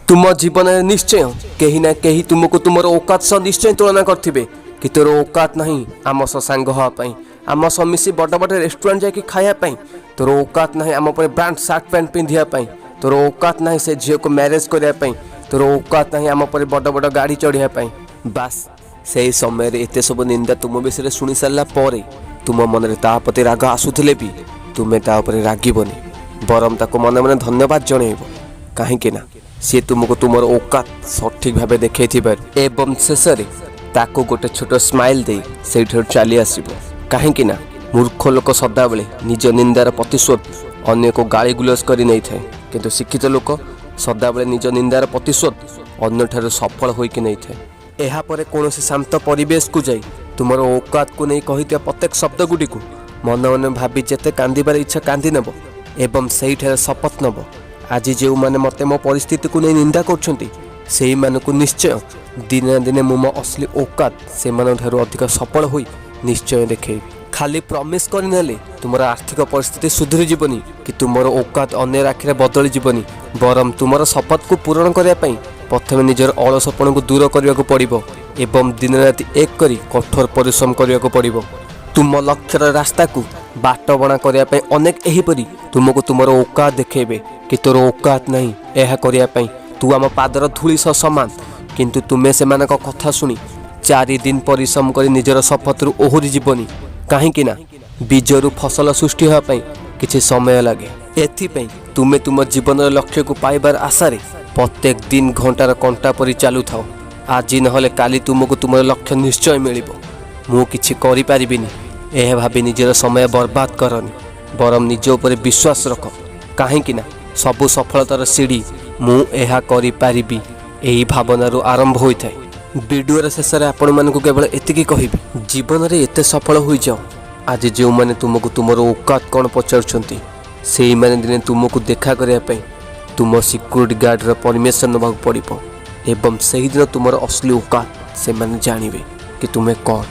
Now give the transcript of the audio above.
ତୁମ ଜୀବନରେ ନିଶ୍ଚୟ କେହି ନା କେହି ତୁମକୁ ତୁମର ଔକାତ ସହ ନିଶ୍ଚୟ ତୁଳନା କରିଥିବେ କି ତୋର ଔକାତ ନାହିଁ ଆମ ସହ ସାଙ୍ଗ ହେବା ପାଇଁ, ଆମ ସହ ମିଶି ବଡ଼ ବଡ଼ ରେଷ୍ଟୁରାଣ୍ଟ ଯାଇକି ଖାଇବା ପାଇଁ, ତୋର ଔକାତ ନାହିଁ ଆମ ପରି ବ୍ରାଣ୍ଡ ସାର୍ଟ ପ୍ୟାଣ୍ଟ ପିନ୍ଧିବା ପାଇଁ, ତୋର ଔକାତ ନାହିଁ ସେ ଝିଅକୁ ମ୍ୟାରେଜ୍ କରିବା ପାଇଁ, ତୋର ଔକାତ ନାହିଁ ଆମ ପରି ବଡ଼ ବଡ଼ ଗାଡ଼ି ଚଢ଼ିବା ପାଇଁ। ବାସ୍, ସେହି ସମୟରେ ଏତେ ସବୁ ନିନ୍ଦା ତୁମ ବିଷୟରେ ଶୁଣି ସାରିଲା ପରେ ତୁମ ମନରେ ତା ପ୍ରତି ରାଗ ଆସୁଥିଲେ ବି ତୁମେ ତା ଉପରେ ରାଗିବନି, ବରଂ ତାକୁ ମନେ ମନେ ଧନ୍ୟବାଦ ଜଣେଇବ, କାହିଁକି ନା ସିଏ ତୁମକୁ ତୁମର ଔକାତ ସଠିକ୍ ଭାବେ ଦେଖେଇଥିବାରୁ। ଏବଂ ଶେଷରେ ତାକୁ ଗୋଟେ ଛୋଟ ସ୍ମାଇଲ୍ ଦେଇ ସେଇଠାରୁ ଚାଲି ଆସିବ, କାହିଁକି ନା ମୂର୍ଖ ଲୋକ ସଦାବେଳେ ନିଜ ନିନ୍ଦାର ପ୍ରତିଶୋଧ ଅନ୍ୟକୁ ଗାଳି ଗୁଲଜ କରି ନେଇଥାଏ, କିନ୍ତୁ ଶିକ୍ଷିତ ଲୋକ ସଦାବେଳେ ନିଜ ନିନ୍ଦାର ପ୍ରତିଶୋଧ ଅନ୍ୟଠାରୁ ସଫଳ ହୋଇକି ନେଇଥାଏ। ଏହାପରେ କୌଣସି ଶାନ୍ତ ପରିବେଶକୁ ଯାଇ ତୁମର ଔକାତକୁ ନେଇ କହିଥିବା ପ୍ରତ୍ୟେକ ଶବ୍ଦ ଗୁଡ଼ିକୁ ମନେ ମନେ ଭାବି ଯେତେ କାନ୍ଦିବାର ଇଚ୍ଛା କାନ୍ଦି ନେବ ଏବଂ ସେଇଠାରେ ଶପଥ ନେବ, ଆଜି ଯେଉଁମାନେ ମୋତେ ମୋ ପରିସ୍ଥିତିକୁ ନେଇ ନିନ୍ଦା କରୁଛନ୍ତି, ସେଇମାନଙ୍କୁ ନିଶ୍ଚୟ ଦିନେ ନା ଦିନେ ମୁଁ ମୋ ଅସଲି ଔକାତ ସେମାନଙ୍କ ଠାରୁ ଅଧିକ ସଫଳ ହୋଇ ନିଶ୍ଚୟ ଦେଖେଇବି। ଖାଲି ପ୍ରମିସ୍ କରିନେଲେ ତୁମର ଆର୍ଥିକ ପରିସ୍ଥିତି ସୁଧୁରି ଯିବନି କି ତୁମର ଔକାତ ଅନ୍ୟ ଆଖିରେ ବଦଳି ଯିବନି, ବରଂ ତୁମର ଶପଥକୁ ପୂରଣ କରିବା ପାଇଁ ପ୍ରଥମେ ନିଜର ଅଳସପଣକୁ ଦୂର କରିବାକୁ ପଡ଼ିବ ଏବଂ ଦିନରାତି ଏକ କରି କଠୋର ପରିଶ୍ରମ କରିବାକୁ ପଡ଼ିବ। ତୁମ ଲକ୍ଷ୍ୟର ରାସ୍ତାକୁ ବାଟବଣା କରିବା ପାଇଁ ଅନେକ ଏହିପରି ତୁମକୁ ତୁମର ଔକାତ ଦେଖେଇବେ କି ତୋର ଔକାତ ନାହିଁ ଏହା କରିବା ପାଇଁ, ତୁ ଆମ ପାଦର ଧୂଳି ସହ ସମାନ। କିନ୍ତୁ ତୁମେ ସେମାନଙ୍କ କଥା ଶୁଣି 4 ଦିନ ପରିଶ୍ରମ କରି ନିଜର ଶପଥରୁ ଓହରି ଯିବନି, କାହିଁକି ନା ବୀଜରୁ ଫସଲ ସୃଷ୍ଟି ହେବା ପାଇଁ କିଛି ସମୟ ଲାଗେ। ଏଥିପାଇଁ ତୁମେ ତୁମ ଜୀବନର ଲକ୍ଷ୍ୟକୁ ପାଇବାର ଆଶାରେ ପ୍ରତ୍ୟେକ ଦିନ ଘଣ୍ଟାର କଣ୍ଟା ପରି ଚାଲୁଥାଅ। ଆଜି ନହେଲେ କାଲି ତୁମକୁ ତୁମର ଲକ୍ଷ୍ୟ ନିଶ୍ଚୟ ମିଳିବ। ମୁଁ କିଛି କରିପାରିବିନି, ଏହା ଭାବି ନିଜର ସମୟ ବର୍ବାଦ କରନି, ବରଂ ନିଜ ଉପରେ ବିଶ୍ୱାସ ରଖ, କାହିଁକି ନା ସବୁ ସଫଳତାର ସିଢ଼ି ମୁଁ ଏହା କରିପାରିବି, ଏହି ଭାବନାରୁ ଆରମ୍ଭ ହୋଇଥାଏ। ଭିଡ଼ିଓର ଶେଷରେ ଆପଣମାନଙ୍କୁ କେବଳ ଏତିକି କହିବି, ଜୀବନରେ ଏତେ ସଫଳ ହୋଇଯାଅ, ଆଜି ଯେଉଁମାନେ ତୁମକୁ ତୁମର ଔକାତ କ'ଣ ପଚାରୁଛନ୍ତି, ସେଇମାନେ ଦିନେ ତୁମକୁ ଦେଖା କରିବା ପାଇଁ ତୁମ ସିକ୍ୟୁରିଟି ଗାର୍ଡ଼ର ପରମିସନ୍ ନେବାକୁ ପଡ଼ିବ ଏବଂ ସେହିଦିନ ତୁମର ଅସଲି ଔକାତ ସେମାନେ ଜାଣିବେ କି ତୁମେ କ'ଣ।